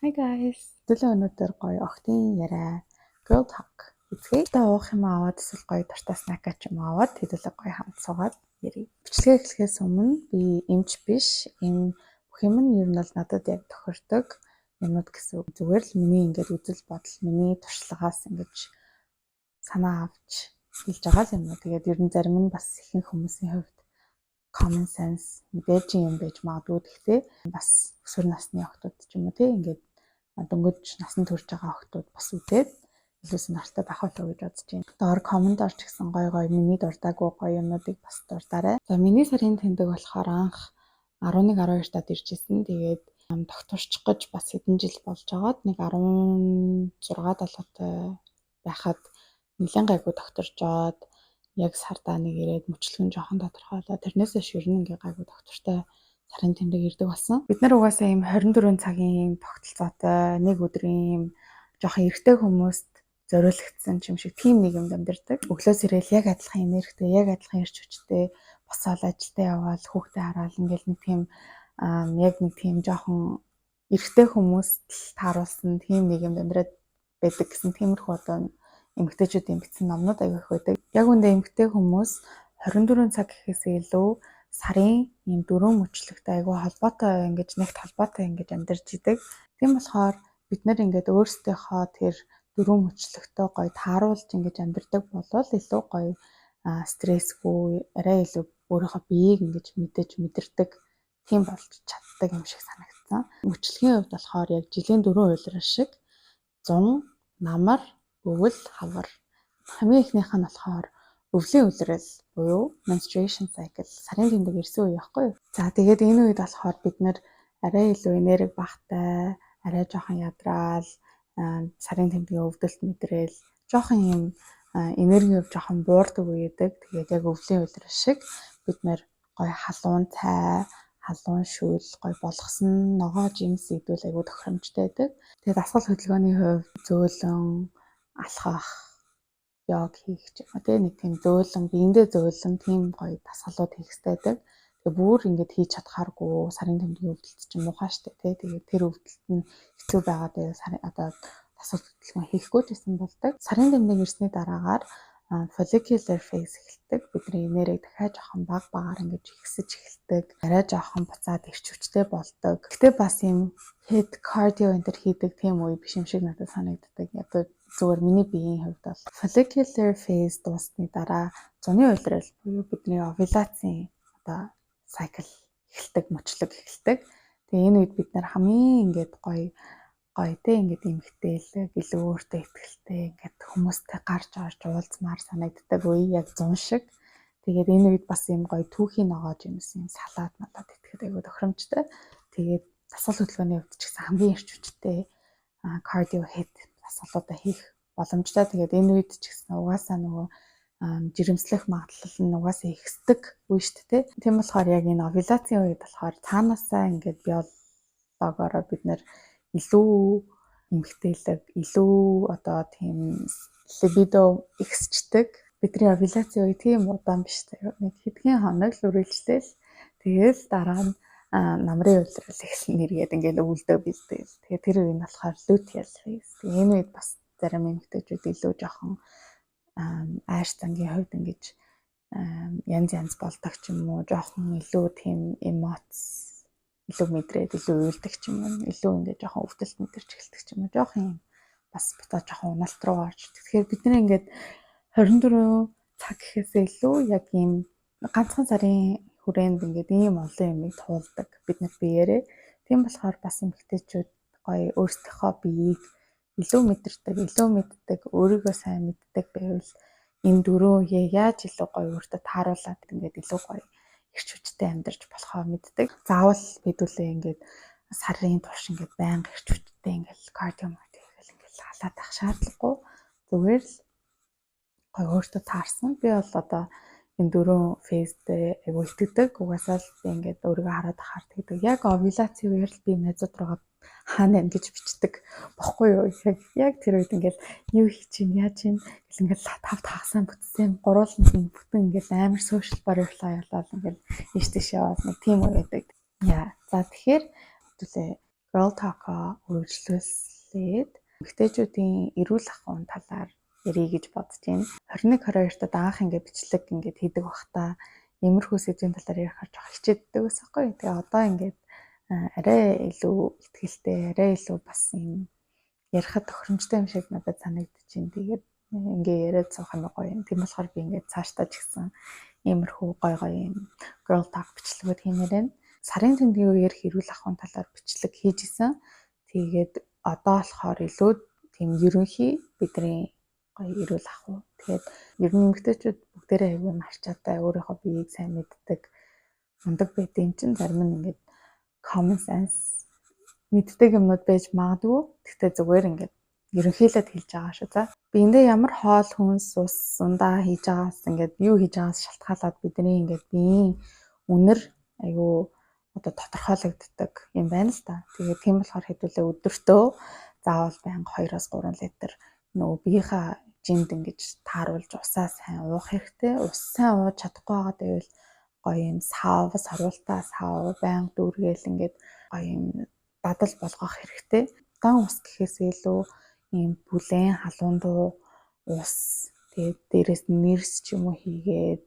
Hi guys. Хэдүүлээ өнөөдөр гоё охидын яриа, girl talk хийцгээе. Та уух юм аваад эсвэл гоё дуртай snack ч юм аваад хэдүүлээ гоё хамт суугаад ярья. Бичлэгээ эхлэхээс өмнө би эмч биш. Энэ бүх юм нь ер нь бол надад яг тохирдог юмнууд гэсэн үг. Зүгээр л миний ингээд үзэл бодол, миний туршлагаас ингэж санаа авч хэлж байгаа л юм уу. Тэгээд ер нь зарим нь бас ихэнх хүмүүсийн хувьд common sense мэдээж юм байж магадгүй. Гэхдээ бас өсвөр насны охидууд ч юм уу, тий, ингээд дөнгөж насан турш байгаа охидууд бас үзээд илүү сонирхолтой байх болов уу гэж бодож байна. Доор comment орч гэсэн гоё гоё миний дурдаагүй гоё юмнуудыг бас дурдаарай. За, миний сарын тэмдэг болохоор анх 11 12 таад ирж исэн. Тэгээд тогтворчих гэж бас хэдэн жил болж байгаад нэг 16 7-тай байхад нэлээд гайгүй тогтворчоод, яг сардаа нэг ирээд мөчлөг нь жоохон тодорхойлоо. Тэрнээс хойш ер нь ингээ гайгүй тогтвортой сарын тэмдэг ирдэг болсон. Бид нар угаасаа ийм 24 цагийн тогтолцоотой нэг өдрийн ийм жоохон эрэгтэй хүмүүст зориулагдсан юм шиг тийм нийгэмд амьдардаг. Өглөөс ирээл яг адилхан энергитэй, яг адилхан эрч хүчтэй босоод, ажилдаа яваал, хүүхдээ хараал, ингээл нэг тийм яг нэг тийм жоохон эрэгтэй хүмүүст л тааруулсан тийм нийгэмд амьдраад байдаг гэсэн тиймэрхүү одоо эмэгтэйчүүдийн бичсэн номнууд аягүй их байдаг. Яг үндэ эмэгтэй хүмүүс 24 цаг гэхээсээ илүү сарын ийм дөрвөн мөчлөгтэй аягүй холбоотой, ингэж нэгт холбоотой ингэж амьдарч идэг. Тийм болохоор бид нар ингээд өөрсдийнхөө тэр дөрвөн мөчлөгтөө гоё тааруулж ингэж амьдардаг болвол илүү гоё стрессгүй, арай илүү өөрийнхөө биеийг ингэж мэдэж мэдэрдэг тийм болж чаддаг юм шиг санагдсан. Мөчлөгийн хувьд болохоор яг жилийн дөрвөн улирал шиг зун, намар, өвөл, хавар. Хамгийн эхнийх нь болохоор өвлийн улирал буюу menstruation cycle, сарын тэмдэг ирсэн үе байхгүй юу? За, тэгээд энэ үед болохоор бид нар арай илүү энерги багатай, арай жоохон ядраал, сарын тэмдгийн өвдөлт мэдрээл, жоохон юм энергийн хувьд жоохон буурдаг үе байдаг. Тэгээд яг өвлийн улирал шиг бид нар гоё халуун цай, халуун шөл, гоё болгосон ногоо жимс идвэл айгүй тохиромжтой байдаг. Тэгээд дасгал хөдөлгөөний хувьд зөөлөн алхах, йог хийх ч юм уу, тийм нэг тийм зөөлөн, биендээ зөөлөн тийм гоё дасгалууд хийх хэрэгтэй байдаг. Тэгээ бүр ингээд хийж чадхааргүй сарын тэмдгийн өвдөлт чинь муухай штэ, тий. Тэгээд тэр өвдөлт нь хэцүү байгаад байвал сарын одоо дасгал хөдөлгөөн хийхгүй ч гэсэн болдог. Сарын тэмдэг ирсний дараагаар follicular phase эхэлдэг. Бидний энерги дахиад жоохон баг багаар ингэж ихсэж эхэлдэг. Арай жоохон буцаад эрч хүчтэй болдог. Гэхдээ бас юм HIIT cardio энэ төр хийдэг тийм үе биш юм шиг надад санагддаг. Одоо зүгээр миний биеийн хувьд бол follicular phase дууссаны дараа зуны улирал буюу бидний овуляцийн одоо cycle эхэлдэг, мөчлөг эхэлдэг. Тэгээ энэ үед бид нар хамгийн ингээд гоё гоё те, ингээд эмэгтэйлэг, илүү өөртөө итгэлтэй, ингээд хүмүүстэй гарч орж уулзмаар санагддаг үе, яг зун шиг. Тэгээд энэ үед бас юм гоё түүхийн ногоо жимс, юм салаад малаад идэхэд айгүй тохиромжтой. Тэгээд дасгал хөдөлгөөний хувьд ч гэсэн хамгийн эрч хүчтэй cardio HIIT дасгалуудаа хийх боломжтой. Тэгээд энэ үед ч гэсэн угаасаа нөгөө жирэмслэх магадлал нь угаасаа ихсдэг үе шүү дээ. Тийм болохоор яг энэ овуляцийн үед болохоор цаанаасаа ингээд биологоороо бид нар илүү эмэгтэйлэг, илүү одоо тийм либидо ихсчдэг. Бидний овуляцийн үе тийм удаан биш заяа. Нэг хэдхэн хоног л үргэлжлээл, тэгэл дараа нь намрын улирал эхэлнэ, эргээд ингээл өвөлдөө бэлдээл. Тэгээ тэр үе нь болохоор luteal phase. Тэгээ энэ үед бас зарим эмэгтэйчүүд илүү жоохон ааш зангийн хувьд ингэж янз янз болдог ч юм уу, жоохон илүү тийм эмоц илүү мэдрээд, илүү уйлдаг ч юм уу, илүү ингээд жоохон өвдөлт мэдэрч эхэлдэг ч юм уу, жоохон юм бас буцаа жоохон уналт руу орж. Тэгэхээр бид нар ингээд 24 цаг гэхээсээ илүү яг ийм ганцхан сарын хүрээнд ингээд ийм олон юмыг туулдаг бид нар биеэрээ. Тийм болохоор бас эмэгтэйчүүд гоё өөрсдийнхөө биеийг илүү мэдэрдэг, илүү мэддэг, өөрийгөө сайн мэддэг байвал энэ дөрөв үеэ яаж илүү гоё өөртөө тааруулаад ингээд илүү гоё эрч хүчтэй амьдарч болохоо мэддэг. Заавал хэдүүлээ ингээд сарын турш ингээд байнга эрч хүчтэй ингээд cardio хийгээл ингээд халаад байх шаардлагагүй. Зүгээр л гоё өөртөө таарсан. Би бол одоо энэ дөрвөн phase тэй айгүй итгэдэг. Угаасаа л би ингээд өөрийгөө хараад ахаар тэгдэг. Яг овуляцийн үеэр л би найзууд руугаа хаана байна гэж бичдэг бохгүй юу. Яг тэр үед ингээл юу хийж чинь, яаж чинь гэл ингээл тав тагасаа бүтсэн гурууланд нь бүтэн ингээл амар social butterfly болоод ингээл ийш тийш яваад нэг тийм үе байдаг. Яа. За, тэгэхээр хэдүүлээ Girl Talk-а үргэлжлүүлээд эмэгтэйчүүдийн эрүүл ахуйн талаар ярих гэж бодож байна. 21 22-тод анх ингээд бичлэг ингээд хийдэг байхдаа иймэрхүү сэдвийн талаар ярихаар жоох хичээддэг байсан байхгүй. Тэгээ одоо ингээд арай илүү итгэлтэй, арай илүү бас юм ярихад тохиромжтой юм шиг надад санагдаж байна. Тэгээд ингээ яриад суух юм гоё юм. Тийм болохоор би ингээд цаашдаа ч гэсэн иймэрхүү гоё гоё юм girl talk бичлэгүүд хиймээр байна. Сарын тэмдгийн үеэр эрүүл ахуйн талаар бичлэг хийж исэн. Тэгээд одоо болохоор илүү тийм ерөнхий бидний гоё эрүүл ахуй. Тэгээд ер нь эмэгтэйчүүд бүгдээрээ аягүй марчаатай, өөрийнхөө биеийг сайн мэддэг, мундаг байдаг юм чинь зарим нь ингээд common sense мэддэг юмнууд байж магадгүй. Гэхдээ зүгээр ингээд ерөнхийлөд хэлж байгаа шүү. За, биендээ ямар хоол хүнс, ус, ундаа хийж байгаас, ингээд юу хийж байгаас шалтгаалаад бидний ингээд биеийн үнэр аягүй одоо тодорхойлогддог юм байна л да. Тэгээд тийм болохоор хэдүүлээ өдөртөө заавал байнга 2-оос 3 литр нөгөө биеийнхаа жинд ингэж тааруулж усаа сайн уух хэрэгтэй. Ус сайн ууж чадахгүй байгаа гэвэл гоё юм сав, саруултаа сав байнга дүүргээл ингээд гоё юм дадал болгох хэрэгтэй. Дан ус гэхээс илүү ийм бүлээн халуун дуу ус, тэгээд дээрэс нь нэрс ч юм уу хийгээд,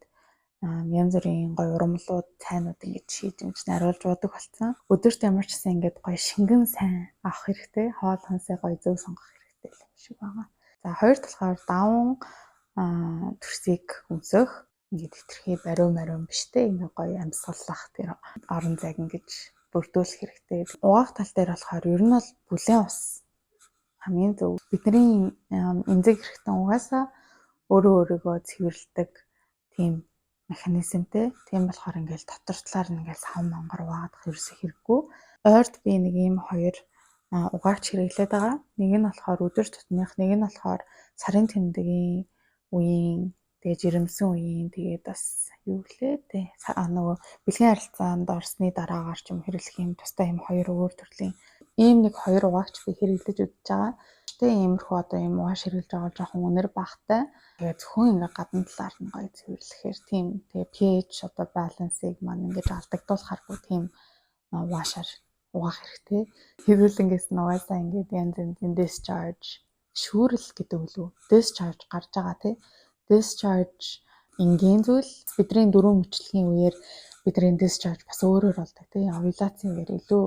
янз бүрийн гоё ургамлууд, цайнууд ингэж шийдэж ингэж нариулж уудаг болсон. Өдөрт ямар ч гэсэн ингээд гоё шингэн сайн авах хэрэгтэй. Хоол хүнсээ гоё зөв сонгох хэрэгтэй юм шиг байгаа. За, хоёрт болохоор даван төрсийг өмсөх. Ингээд хэтэрхий бариу мариу биш те, ингээд гоё амьсгалах тэр орон зайг ингэж бүрдүүлэх хэрэгтэй. Угаах тал дээр болохоор ер нь бол бүлээн ус хамгийн зөв. Бидний эмзэг эрхтэн угаасаа өөрөө өөрийгөө цэвэрлэдэг тийм механизмтэй. Тийм болохоор ингээл дотор талаар нь ингээл сав мангар угаадах ерөөсөө хэрэггүй. Ойрд би нэг ийм хоёр угаагч хэрэглээд байгаа. Нэг нь болохоор өдөр тутмынх, нэг нь болохоор сарын тэмдгийн үеийн, тэгээ жирэмсэн үеийн, тэгээд бас юу гэлээ тэ, нөгөө бэлгийн харилцаанд орсны дараагаар ч юм хэрэглэх юм тустай юм хоёр өөр төрлийн ийм нэг хоёр угаагч би хэрэглэж үзэж байгаа. Тэ, иймэрхүү одоо ийм угааш хэрэглэж байгаа жоохон үнэр багтай. Тэгээ зөвхөн ингээ гадна талаар нь гоё цэвэрлэхээр тийм, тэгээ pH одоо балансыг маань ингэж алдагдуулахааргүй тийм wash аар угаах хэрэгтэй. Хэвлэнгээс нь угаасаа ингээд янз янзын discharge, шүүрэл гэдэг үлээ. Discharge гарч байгаа тий. Discharge энгийн зүйл. Бидний дөрвөн мөчлөгийн үеэр бидний discharge бас өөрөөр болдог тий. Овуляцийн үеэр илүү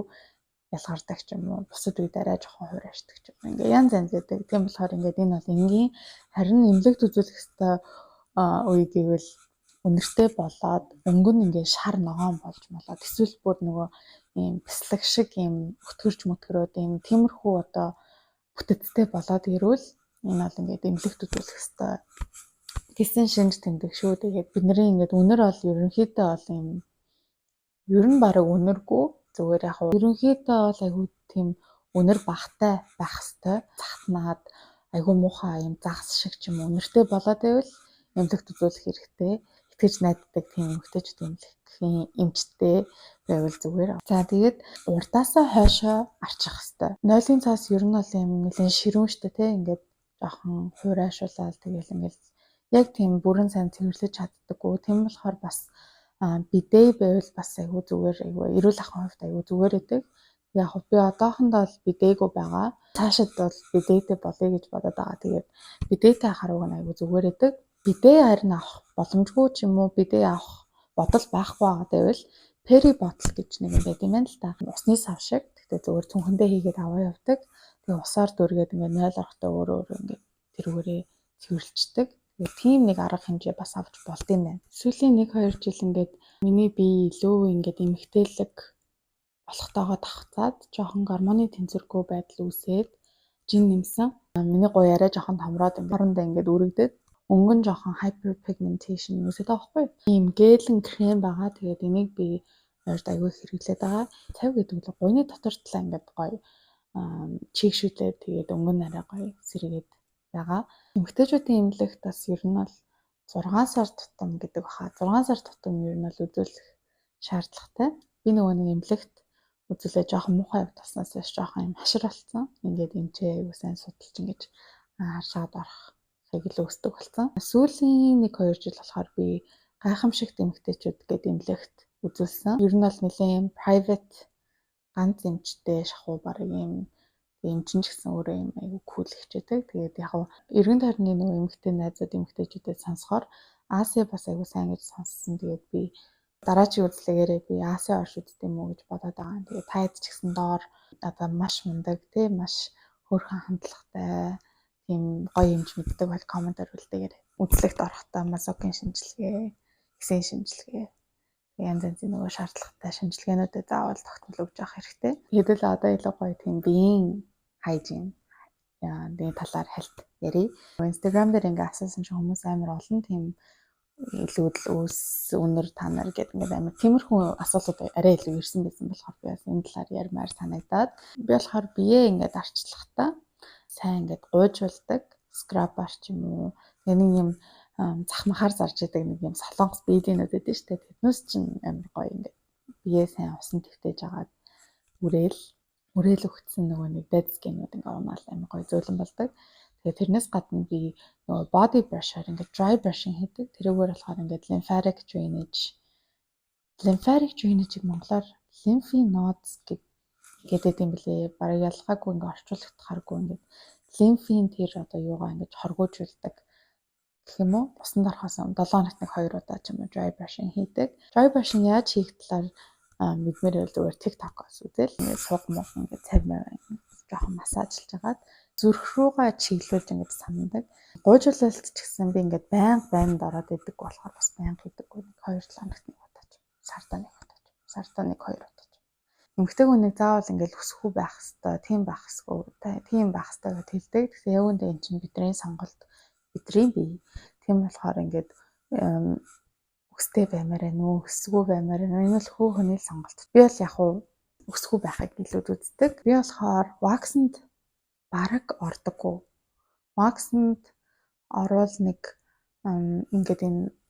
ялгардаг ч юм уу. Бусад үед арай жоохон хуурайшдаг ч юм уу. Ингээ янз янз байдаг. Тийм болохоор ингээд энэ бол энгийн, харин эмнэлэгт үзүүлэх ёстой үе гэвэл үнэртэй болоод өнгө нь ингээ шар ногоон болж молоод, эсвэл бүр нөгөө ийм бяслаг шиг ийм өтгөрч мөтгөрөөд ийм тиймэрхүү одоо бүтэцтэй болоод ирвэл энэ бол ингээд эмнэлэгт үзүүлэх ёстой гэсэн шинж тэмдэг шүү. Тэгээд бидний ингээд үнэр бол ерөнхийдөө бол ийм ер нь бараг үнэргүй, зүгээр яг ерөнхийдөө бол айгүй тийм үнэр багтай байх ёстой. Захтнаад айгүй муухай юм загас шиг ч юм уу үнэртэй болоод байвал эмнэлэгт үзүүлэх хэрэгтэй. Итгэж найддаг тийм эмэгтэйчүүд эмнэлгийн эмчтэй байвал зүгээр. За, тэгээд урдаасаа хойшоо арчих хэвээр. Нойлын цаас ер нь бол юм нэлээд ширүүн штэ тий, ингээд жоохон хуурайшуулаад тэгэл ингээд яг тийм бүрэн сайн цэвэрлэж чаддаггүй. Тийм болохоор бас биде байвал бас айгүй зүгээр, айгүй эрүүл ахуйн хувьд айгүй зүгээр байдаг. Яг би одоохондоо бол бидээгүй байгаа. Цаашид бол бидэтэй болъё гэж бодоод байгаа. Тэгээд бидэтэй ахаар уг нь айгүй зүгээр байдаг. Биде харин авах боломжгүй ч юм уу, биде авах бодол байхгүй байгаа гэвэл peri bottle гэж нэг юм байт юм байна л да. Усны сав шиг. Гэхдээ зүгээр цүнхэндээ хийгээд аваа явдаг. Тэгээ усаар дүүргээд ингээд 0 орохдоо өөрөө өөрөө ингээд тэрүүгээрээ цэвэрлждэг. Тэгээ тийм нэг арга хэмжээ бас авч болд юм байна. Сүүлийн 1 2 жил ингээд миний бие илүү ингээд эмэгтэйлэг болохтойгоо давхцаад жоохон гормоны тэнцвэргүй байдал үүсээд жин нэмсэн. Миний гуй арай жоохон томроод хоорондоо ингээд үрэгдээд өнгө нь жоохон hyperpigmentation үүсээд байгаа байхгүй юу? Ийм гелэн крем байгаа. Тэгээд энийг би ойрд аягүй хэрэглээд байгаа. Цав гэдэг нь гуйны дотор талаа ингээд гоё чийгшүүлээд, тэгээд өнгө нь арай гоё сэргээд байгаа. Эмэгтэйчүүдийн эмнэлэгт бас ер нь бол 6 сар тутам гэдэг баха. 6 сар тутам ер нь бол үзүүлэх шаардлагатай. Би нөгөө нэг эмнэлэгт үзүүлээ жоохон муухай явуулснаас хойш жоохон юм хашир болсон. Ингээд эмчээ аягүй сайн судалж ингэж харшаад орохыг илүү өсдөг болсон. Сүүлийн 1 2 жил болохоор би гайхамшигт эмэгтэйчүүд гээд эмнэлэгт үзүүлсэн. Ер нь бол нэлээд private Ганц эмчтэй шахуу бараг юм эмчин ч гэсэн өөрөө юм айгүй cool хичээдэг. Тэгээд яг эргэн тойрны нөгөө эмэгтэй найзууд, эмэгтэйчүүдэд сонсохоор Аси бас айгүй сайн гэж сонссон. Тэгээд би дараачийн үзлэгээрээ би Аси орж үздэг юм уу гэж бодоод байгаа. Тэгээд та хэд ч гэсэн доор одоо маш мундаг, тий, маш хөөрхөн хандлагатай тийм гоё эмч мэддэг бол comment оор үлдээгээрэй. Үзлэгт орохдоо Мазокийн шинжилгээ, эсийн шинжилгээ, янз янзын нөгөө шаардлагатай шинжилгээнүүдэд заавал тогтмол өгж явах хэрэгтэй. Хэдүүл одоо илүү гоё тийм биеийн hygiene яа талаар хальт ярив. Instagram дээр ингээ асуусан чинь хүмүүс амар олон тийм илүүдэл үүс үнэр та нар гэдэг ингээд амар тиймэрхүү асуултууд арай илүү ирсэн байсан болохоор би бас энэ талаар ярмаар санагдаад, би болохоор биеэ ингээд арчлахдаа сайн ингээд гуйжуулдаг, scrub аар ч юм уу, тэгээ нэг юм захмахаар зарж идэг нэг юм солонгос бэлийнүүд өгдөө штэ. Тэднээс чинь амар гоё ингээд биеэ сайн усан твтэж агаад үрээл үрээл өгцсөн нөгөө нэг dead skin-үүд ингээ унаал амар гоё зөөлөн болдог. Тэгээ тэрнээс гадна би нөгөө body brush-аар ингээд dry brushing хийдэг. Тэрүүгээр болохоор ингээд lymphatic drainage, lymphatic drainage-ийг монголоор lymph nodes гэдэг юм бэлээ. Бараг ялгаагүй ингээд орчуулагдахааргүй ингээд лимфийн тэр одоо юугаа ингэж хоргоожуулдаг гэх юм уу. Усанд орохоос 7 хоногт нэг 2 удаа ч юм уу dry brushing хийдэг. Dry brushing яаж хийх талаар мэдмээр байвал зүгээр TikTok-оос үзэл, ингээд сууг мууг ингээд цав мав жоохон массажлж агаад зүрх рүүгээ чиглүүлж ингээд самдаг. Гуйжуулалт ч гэсэн би ингээд байнга байнд ороод идэг болохоор бас байнга хийдэггүй. Нэг 2 7 хоногт нэг удаа ч, сарда нэг удаа ч, сарда нэг хоёр удаа ч. Эмэгтэй хүнийг заавал ингээд өсөхгүй байх хэвээр, тийм байх хэсгүй, тийм байх хэвээр гэж хэлдэг. Тэгэхээр яг үндэ эн чинь бидний сонголт, бидний бие. Тийм болохоор ингээд өстэй баймаар байна уу, өсгүй баймаар байна уу? Энэ бол хөө хүний сонголт. Би бол яг уу өсгүй байхыг илүү үздэг. Би болохоор wax-нд бараг ордоггүй. Wax-нд орвол нэг ингээд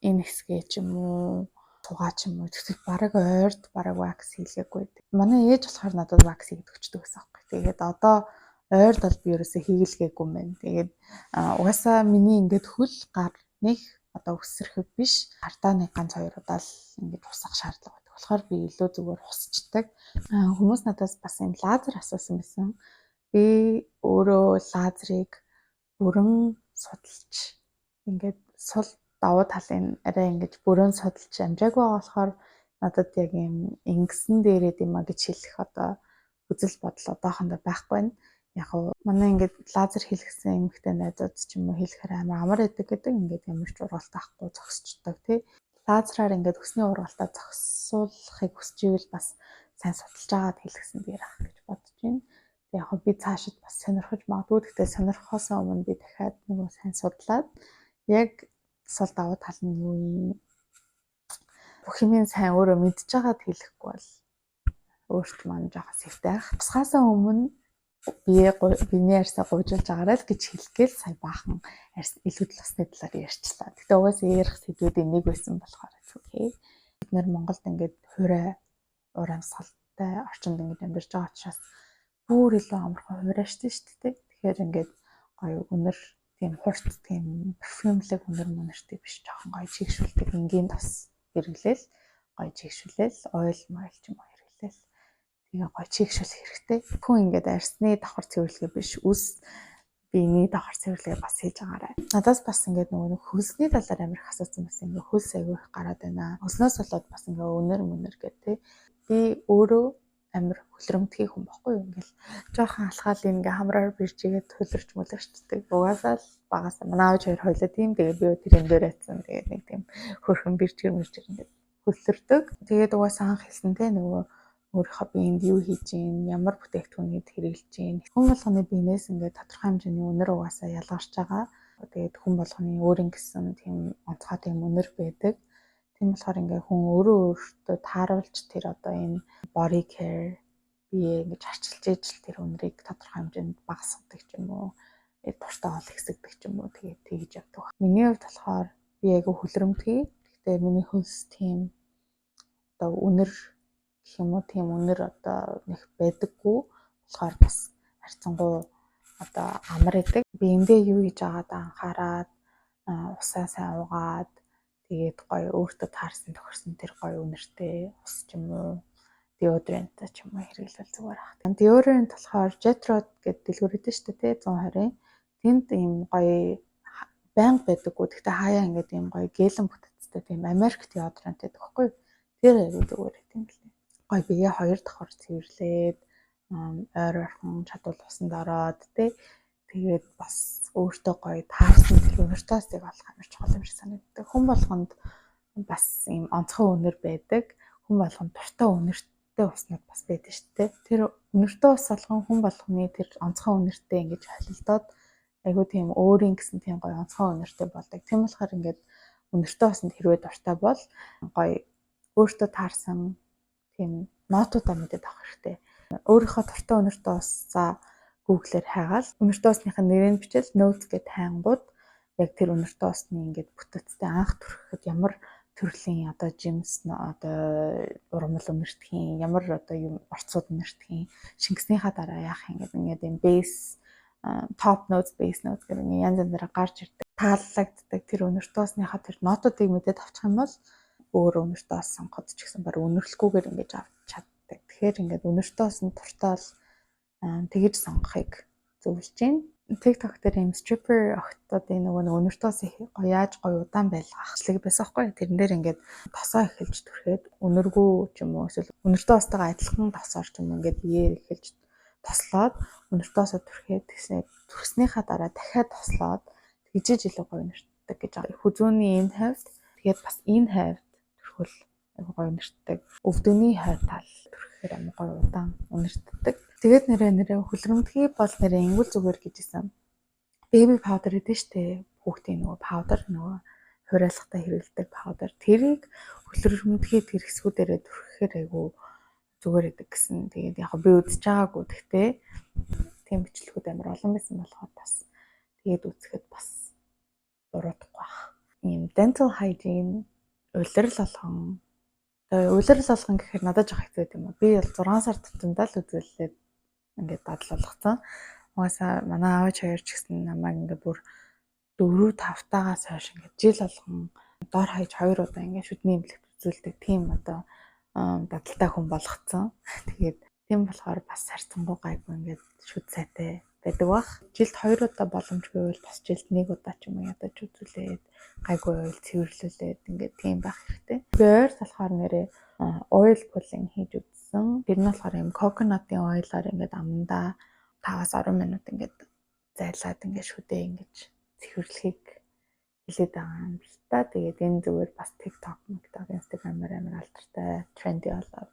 энэ хэсгээ ч юм уу, тугаа ч юм уу, тэгвэл бараг ойрд бараг wax хийлгээгүй. Манай ээж болохоор надад wax хийгээд өгчдөг гэсэн аахгүй. Тэгээд одоо ойрд бол би ерөөсөө хийгэлгээгүй юм байна. Тэгээд угаасаа миний ингээд хөл, гар нэг одоо өсөрхөг биш. Хардаа нэг ганц хоёр удаа л ингээд хусах шаардлага байдаг. Болохоор би илүү зүгээр хусчдаг. Хүмүүс надаас бас юм лазер асуусан байсан. Би өөрөө лазерыг бүрэн судалж, ингээд сул давуу талын арай ингэж бүрэн судалж амжаагүй байгаа болохоор надад яг юм ингэсэн дээрээд юм а гэж хэлэх одоо үзэл бодол одоохондоо байхгүй байна. Яг уу манай ингээд лазер хийлгэсэн эмэгтэй найзууд ч юм уу хэлэхээр амар амар байдаг гэдэг, ингээд ямар ч ургалт авахгүй зогсчдаг, тий. Лазераар ингээд хөсний ургалтаа зогсуулахыг хүсч ивэл бас сайн судалж агаад хийлгэсэн дээр ах гэж бодож байна. Тэг яг би цаашид бас сонирхож магадгүй. Гэхдээ сонирхохоос өмнө би дахиад нөгөө сайн судлаад, яг сул давуу тал нь юу юм, бүх юмыг сайн өөрөө мэдж байгаад хэлэхгүй бол өөрт маань жоохон сэвтэй байх. Тусгаасаа өмнө бие биений арьсаа гуйжуулж агаарай л гэж хэлэх гээл сая баахан арьс илүүдэл усны талаар ярьчлаа. Гэтэ угаасаа ярих сэдвүүдийн нэг байсан болохоор okay. Бид нэр Монголд ингээд хуурай уур амьсгалтай орчинд ингээд амьдарч байгаа учраас бүр илүү амархан хуурайштай шүү дээ. Тэгэхээр ингээд гоё үнэр, тийм хурц, тийм perfume лэг үнэр мөнөртэй биш, жоохон гоё чийгшүүлдэг энгийн тос хэрэглээл, гоё чийгшүүлээл, oil мойл ч юм уу хэрэглээл, тэгээ гоё чийгшүүлэх хэрэгтэй. Хүн ингээд арьсны давхар цэвэрлэгээ биш, үс биений давхар цэвэрлэгээ бас хийж байгаарай. Надаас бас ингээд нөгөө нэг хөлсний талаар амар их асуусан байсан. Ингээд хөлс аягүй их гараад байна. Хөлснөөс болоод бас ингээд үнэр мөнөр гэх тээ. Би өөрөө амар хөлрөмтгий хүн бохгүй юу. Ингээл жоохон алхаал ингээ хамраар биржигээд хөлөрч мөлөрчдөг. Угаасаа л багасаа манай аав хоёр хоёлоо тийм. Тэгээ би тэр юм дээр атсан. Тэгээд нэг тийм хөрхөн биржгэр мэржгэр ингээд хөлөрдөг. Тэгээд угаасаа анх хэлсэн те, нөгөө өөрийнхөө биеинд юу хийж гин, ямар бүтээгдэхүүнийг хэрэглэж гин. Хүн болгоны биенээс ингээд тодорхой хэмжээний үнэр угаасаа ялгарч байгаа. Тэгээд хүн болгоны өөрийн гэсэн тийм онцгой тийм үнэр байдаг. Тийм болохоор ингээ хүн өөрөө өөртөө тааруулж тэр одоо энэ body care, бие ингэж арчилж ижил тэр үнэрийг тодорхой хэмжээнд багасгадаг ч юм уу, дуртай бол ихсэгдэг ч юм уу, тэгээд тэгж явдаг. Миний хувьд болохоор би айгүй хөлрөмтгий. Гэхдээ миний хөлс тийм одоо үнэр гэх юм уу, тийм үнэр одоо нэг байдаггүй болохоор бас харьцангуй одоо амар идэг. Би эндээ юу хийж байгаадаа анхаарад, усаа сайн уугаад, тэгээд гоё өөртөө таарсан тохирсон тэр гоё үнэртэй ус ч юм уу. Deodorant ч юм уу хэрэглэвэл зүгээр ах. Deodorant болохоор Jetro гэдэг дэлгүүр өгдөө шүү дээ, 120. Тэнд ийм гоё байнга байдаггүй. Гэхдээ хаяа ингээд ийм гоё гелэн бүтэцтэй тийм Америк deodorant гэдэг байхгүй юу? Тэр аягүй зүгээр юм лээ. Гоё бие хоёр давхар цэвэрлээд, ойр ойрхон чадвал усанд ороод, тий. Тэгээд бас өөртөө гоё таарсан тэр үнэртэй усыг олох амар чухал юм шиг санагддаг. Хүн болгонд бас ийм онцгой үнэр байдаг. Хүн болгонд дуртай үнэртэй уснууд бас байдаг шүү дээ. Тэр үнэртэй ус болгон хүн болгоны тэр онцгой үнэртэй ингэж холилдоод, айгүй тийм өөрийн гэсэн тийм гоё онцгой үнэртэй болдог. Тийм болохоор ингээд үнэртэй усанд хэрвээ дуртай бол гоё өөртөө таарсан тийм нотуудаа мэдээд авах хэрэгтэй. Өөрийнхөө дуртай үнэртэй усаа Google-ээр хайгаал, үнэртэй усныхаа нэрийг бичээл, notes гэд хайнгууд яг тэр үнэртэй усны ингээд бүтэцтэй, анх түрхэхэд ямар төрлийн одоо жимс, одоо урмал үнэртхийн, ямар одоо юм орцууд үнэртхийн, шингэснийхаа дараа яах юм гэдэг ингээд юм base, top notes, base notes гэх нэг янз янзаараа гарч ирдэг. Тааллагддаг тэр үнэртэй усныхаа тэр нотуудыг мэдээд авчих юм бол өөр үнэртэй ус сонгоход ч гэсэн баг үнэрлэхгүйгээр ингэж авч чаддаг. Тэгэхээр ингээд үнэртэй усанд дуртай бол тэгэж сонгохыг зөвлөж байна. TikTok дээр юм stripper охтуудын нөгөө нэг үнэртэй усыг гоё яаж гоё удаан байлгах бичлэг байсан байхгүй. Тэрэн дээр ингээд тосоо эхэлж түрхэд, үнэргүй ч юм уу, эсвэл үнэртэй устайгаа адилхан тосоор ч юм уу, ингээд биеэр эхэлж тослоод, үнэртэй усаа түрхэд, тэгснээр түрхснийхаа дараа дахиад тослоод тэгжиж илүү гоё үнэртдэг гэж байгаа. Хүзүүний энэ хавьд, тэгээд бас энэ хавьд түрхвэл айгүй гоё үнэртдэг. Өвдөгний хойд тал түрхэхээр амар гоё удаан үнэртдэг. Тэгээд нэрээ нэрээ хөлрөмтгий бол нэрээ ингүүл зүгээр гэж исэн. Baby powder гэдэг штэ. Хүүхдийн нөгөө powder, нөгөө хураалгахтаа хэрэглэдэг powder. Тэрийг хөлрөмтгий тэр хэсгүүдэрээ түрхэхээр айгүй зүгээр гэдэг гэсэн. Тэгээд яг би үзэж байгаагүй. Гэхдээ тийм бичлэгүүд амар олон байсан болохоор бас тэгээд үзэхэд бас буруудахгүй бах. Ийм dental hygiene, улирал болгон. Тэгээ улирал болгон гэхээр надад жоох хэцүү юм уу. Би бол 6 сар тутамдаа л үзүүлээд ингээд дадал болгоцсон. Угаасаа манай аав хоёр ч гэсэн намайг ингээд бүр 4 5 таагаас хойш ингээд жил болгон дор хаяж хоёр удаа ингээд шүдний эмнэлэгт үзүүлдэг тийм одоо дадалтай хүн болгоцсон. Тэгээд тийм болохоор бас харьцангуй гайгүй ингээд шүд сайтай байдаг бах. Жилд хоёр удаа боломжгүй бол бас жилд нэг удаа ч юм уу ядаж үзүүлээд, гайгүй байвал цэвэрлүүлээд ингээд тийм байх хэрэгтэй. Би ойр болохоор нэрээ oil pulling хийж үзсэн. Тэр нь болохоор юм coconut-ын oil-аар ингээд амандаа 5-аас 10 минут ингээд зайлаад, ингээд шүдээ ингэж цэвэрлэхийг хэлээд байгаа юм л та. Тэгээд энэ зүгээр бас TikTok, TikTok, Instagram-аар амар алдартай trendy болоод,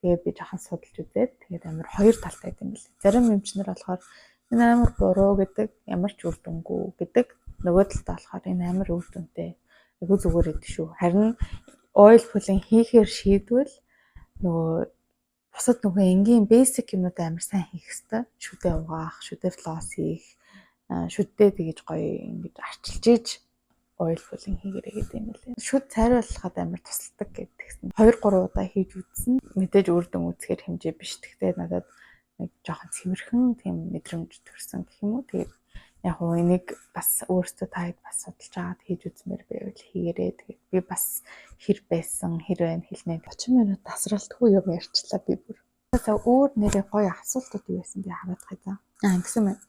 тэгээд би жоохон судалж үзээд, тэгээд амар хоёр талтай юм билээ. Зарим эмчнэр болохоор энэ амар буруу гэдэг, ямар ч үр дүнгүй гэдэг. Нөгөө талдаа болохоор энэ амар үр дүнтэй. Айгу зүгээр гэдэг шүү. Харин oil pulling хийхээр шийдвэл нөгөө бусад нөгөө энгийн basic юмнууд амар сайн хийх хэвээр. Шүдээ угаах, шүдээ floss хийх, шүдээ тэгэж гоё ингэж арчилж иж oil pulling хийгэрэй гэдэг юм лээ. Шүд цайруулахад амар тусалдаг гэдгийгсэн. 2 3 удаа хийж үзсэн. Мэдээж үр дүн үзэхээр хэмжээ биш. Гэхдээ надад нэг жоохон цэвэрхэн тийм мэдрэмж төрсөн гэх юм уу. Тэгээд яг уу энийг бас өөртөө та хэд бас судалж агаад хийж үзмээр байвал хийгэрээ. Тэгээд би бас хэр байсан, хэр байна хэлнэ. 30 минут тасралтгүй юм ярьчлаа би бүр. За, өөр нэрээ гоё асуултууд юу байсан, би хараад байгаа. Аа, ингэсэн байна.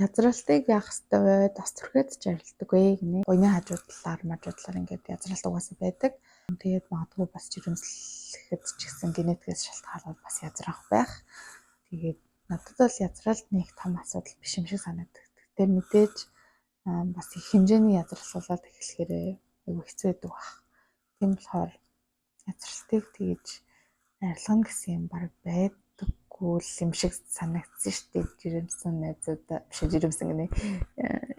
Язралтыг яах ёстой вэ? Тос түрхэд ч арилдаг вэ гинэ. Буяны хажуу талаар, мажуу талаар ингээд язралт угаасаа байдаг. Тэгээд магадгүй бас жирэмслэхэд ч гэсэн генетикээс шалтгаалаад бас язрах байх. Тэгээд надад бол язралт нэг том асуудал биш юм шиг санагддаг. Гэтэ мэдээж бас их хэмжээний язрал болоод эхлэхээр айгүй хэцүү байдаг баг. Тийм болохоор язралтыг тэгэж арилгана гэсэн юм баг байдаггүй л юм шиг санагдсан шүү дээ. Жирэмсэн найзуудаа биш, жирэмсэн гинэ.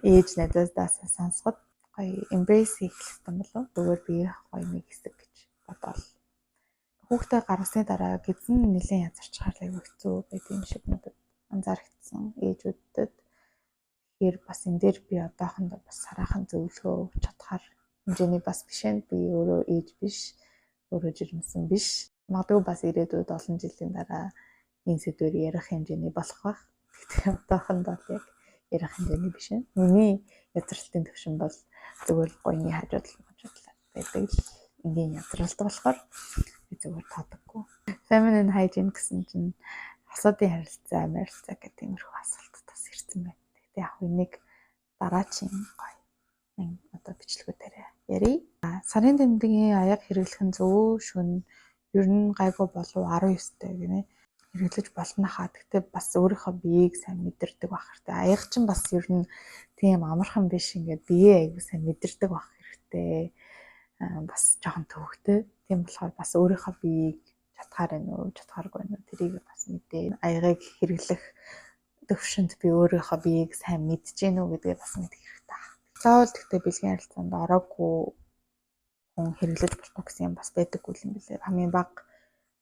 Ээж найзуудаас сонсоход гоё embrace хийх хэрэгтэй болов. Зүгээр бие гоё нэг хэсэг гэж бодоол. Хүүхдээ гаргасны дараа гэзэн нэлээд язарчхаар айгүй хэцүү байд юм шиг надад анзаарэгдсэн ээжүүдэд. Тэгэхээр бас энэ дээр би одоохондоо бас сараахан зөвлөгөө өгч чадхаар хэмжээний бас биш ээ. Би өөрөө ээж биш, өөрөө жирэмсэн биш. Магадгүй бас ирээдүйд олон жилийн дараа энэ сэдвээр ярих хэмжээний болох байх. Гэхдээ одоохондоо л яг ярих хэмжээний биш ээ. Миний язралтын төвшин бол зүгээр л гуйны хажуу тал мажуу талаар байдаг л энгийн язралт болохоор Би зүгээр тоодоггүй. Feminine hygiene гэсэн чинь асуудын харилцаа, марилцаа гэх тиймэрхүү асуулт бас ирсэн байна. Гэхдээ яг энийг дараачийн гоё одоо бичлэгүүдээр ярив. Сарын тэмдгийн аяга хэрэглэх нь зөв, шөнө ер нь гайгүй болов 19-тэй гинэ, хэрэглэж болно хаа. Гэхдээ бас өөрийнхөө биеийг сайн мэдэрдэг байх хэрэгтэй. Аяга чинь бас ер нь тийм амархан биш, ингээд биеэ аягүй сайн мэдэрдэг байх хэрэгтэй. Бас жоохон төвөгтэй. Тийм болохоор бас өөрийнхөө биеийг чадхаар байна уу, чадхааргүй байна уу, тэрийг бас мэдээ. Аягыг хэрэглэх төвшөнд би өөрийнхөө биеийг сайн мэдэж гэнэ үү гэдгээ бас мэдэх хэрэгтэй. Заавал гэхдээ бэлгийн харилцаанд ороогүй хүн хэрэглэж болохгүй гэсэн юм бас байдаггүй юм билээ. Хамгийн бага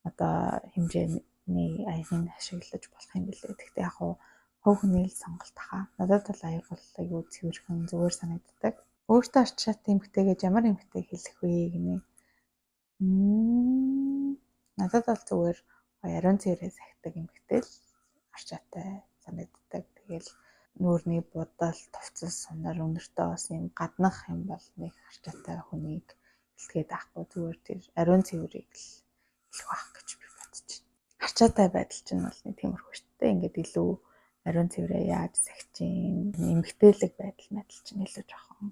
одоо хэмжээний аягийг ашиглаж болох юм билээ. Гэхдээ яг хувь хүний л сонголт хаа. Надад бол аяг бол аягүй цэвэрхэн, зүгээр санагддаг. Өөртөө арчаатай эмэгтэй гэж ямар эмэгтэй хэлэх вэ гинэ. Надад бол зүгээр ариун цэврээ сахидаг эмэгтэй л арчаатай санагддаг. Тэгээл нүүрний будал, хувцас, сунар, үнэртэй бас юм гаднах юм бол нэг арчаатай хүнийг хэлгээд байхгүй, зүгээр тэр ариун цэврийг л хэлэх байх гэж би бодож байна. Арчаатай байдал чинь бол нэг тиймэрхүү шүү дээ. Ингээд илүү ариун цэврээ яаж сахиж, эмэгтэйлэг байдал мэдэл чинь илүү жоохон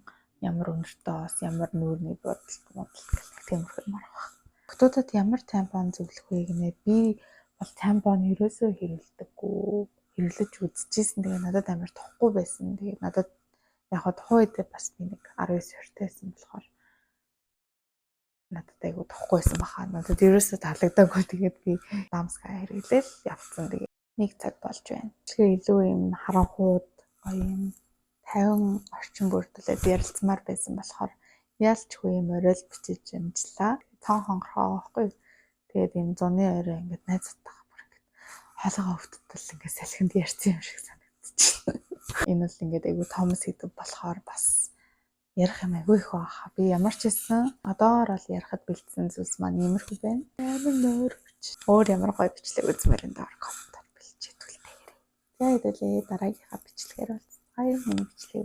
ямар үнэртэй бас ямар нүүрний будал модал гэх тиймэрхүү юм арга. Охидод ямар tampon зөвлөх вэ гинэ. Би бол tampon ерөөсөө хэрэглэдэггүй. Хэрэглэж үзчихсэн. Тэгээ надад амар тухгүй байсан. Тэгээ надад яг хаа тухайн үед бас би нэг 19 20 байсан болохоор надад айгу тухгүй байсан баха. Надад ерөөсөө таалагдаагүй. Тэгээд би дамска хэрэглээл явцсан. Тэгээд нэг цаг болж байна. Тэгэхээр илүү юм харанхууд, гоё юм 50 орчим бүрдүүлээд ярилцмаар байсан болохоор яалчгүй юм орой л бичиж амжлаа. Цон хонгорхоо байхгүй. Тэгээд юм зуны орой ингээд найзуудтайгаа бүр ингээд хоолойгоо өвдөлтөл ингээд салхинд ярьсан юм шиг санагдчихлаа. Энэ бол ингээд айгу том сэдэв болохоор бас ярих юм айгүй их баха. Би ямар ч хэлсэн одоогор бол ярихад бэлдсэн зүйлс маань иймэрхүү байна. Амар нойрч. Өөр ямар гоё бичлэг үзмээр энэ доор comment оор бэлчээ түлтээгээрэй. За, хэдүүлээ дараагийнхаа бичлэгээр уулзцгаая. Миний бичлэгийг